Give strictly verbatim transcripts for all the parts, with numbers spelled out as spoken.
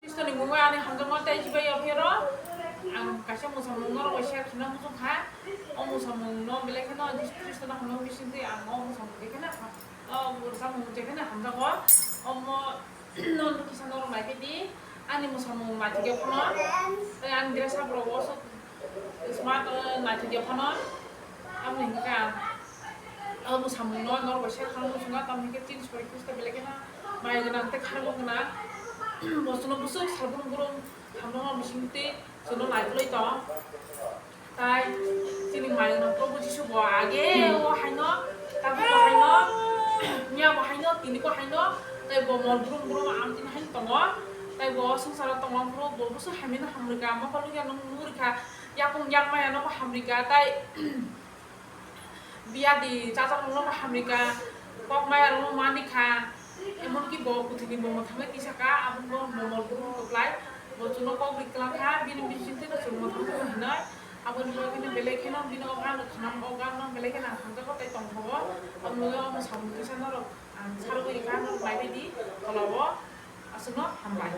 Kristoni mungwi ani hamjakma tei chibai yaphero ang kaisa mwsamung norok bai share khaina muchung kha. O mwsamung no belai kheno Jisu Kristo no hamjakma bisingtwi ang o mwsamung belai kheno ha-, o mwsamung belai kheno hamjago. Omo no kisa norok naiphai di ani mwsamung naithokya phano tei ani dress up rok o sok smart, eh, naithokya phano. Aboni hinkhe ang o mwsamungno norok bai share khaina muchungo, tamni hinkhe chini sori Khristo belai kheno mai gwnang tei kharmo gwnang. Bo chwngno bwswk sal brum brum hamjakma bisingtwi chwngno naikolwi tong. Tai chini mai gwnang Probhu Jisu bo age o haino, tabuk bo haino, miya bo haino, tini bo haino, tai bo mol brum brum amtini haino tongo. Tai bo swngcharo tongma phuru bo bwswk hamyano hamrwkha, mokol wngya nung nurikha, yakung yakmaya nobo hamrika, tai biyadi chajakmung nobo hamrika, kok maya rokno manikha, emonki bo kwthwini bo mwthangwi tisaka, aboni bo mol brum kwplai, bo chwngno kok ri kwlangkha, bini bisingtwi no chwng mwthangwi tongma hinwi, aboni bagwino belai kheno bini o gan rok khnam, o gan no belai kheno ang hamjago tei tongthogo, aboni bagwi omo samung kisa norok ang sarwi rikha, norok naibaidi tolao. Aswkno hambai.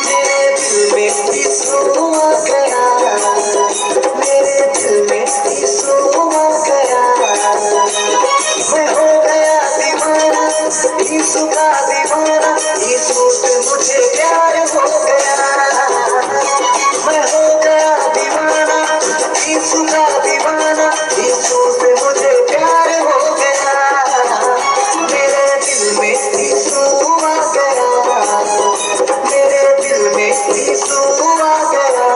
मेरे दिल में यीशु आ गया, मेरे दिल में यीशु आ गया। मैं हो गया दीवाना, यीशु का दीवाना, यीशु से मुझे प्यार हो गया। मैं हो गया दीवाना, यीशु का दीवाना, यीशु से मुझे प्यार हो गया। मेरे दिल में यीशु आ गया, मेरे दिल में यीशु आ गया।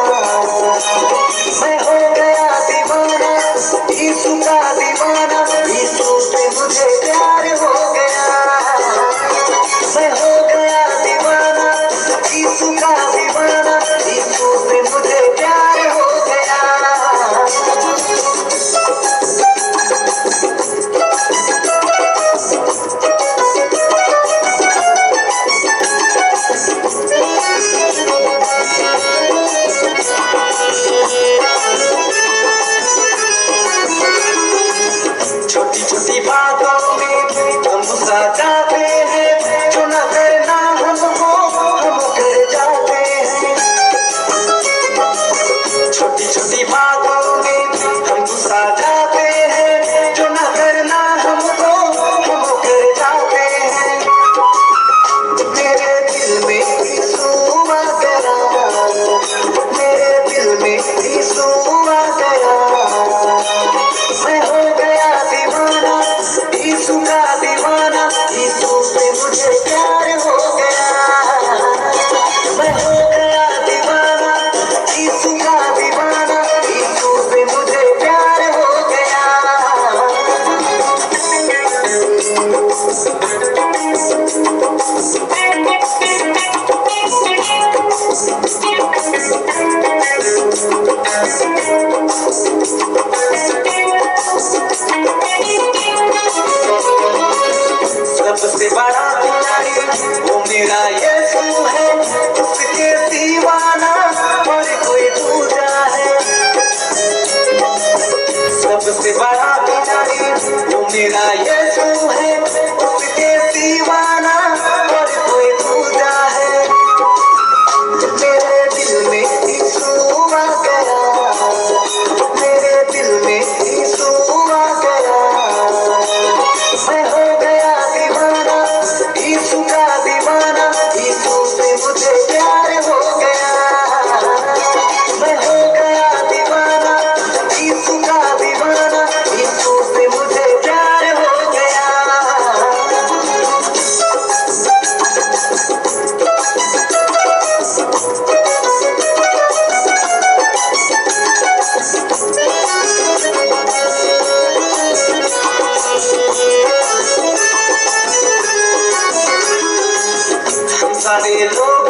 मैं हो गया दीवाना, यीशु का दीवाना, यीशु से मुझे प्यार हो गया। मैं हो गया दीवाना, यीशु का दीवाना, यीशु से मुझे प्यार हो गया। छोटी छोटी बातों में हम गुस्सा जाते हैं, जो ना करना हमको, हम कर जाते हैं। छोटी छोटी बातों में हम गुस्सा जाते हैं, जो ना करना हमको, हम कर जाते हैं। मेरे दिल में यीशु आ गया, मेरे दिल में यीशु आ गया। मैं हो गया दीवाना, यीशु का दीवाना, यीशु से मुझे प्यार हो गया। मैं हो गया दीवाना, यीशु का दीवाना, यीशु से मुझे प्यार हो गया। सबसे बड़ा खिलाड़ी वो मेरा यीशु है, उसके सिवा ना और कोई दूजा है। सबसे बड़ा खिलाड़ी वो मेरा यीशु है, उसके सिवा ना और कोई दूजा है। मेरे दिल में यीशु आ गया, मेरे दिल में यीशु आ गया। मैं हो गया दीवाना, यीशु का दीवाना, यीशु से मुझे प्यार हो गया। मैं हो गया दीवाना, यीशु का दीवाना, यीशु से मुझे प्यार हो गया। हम सारे लोग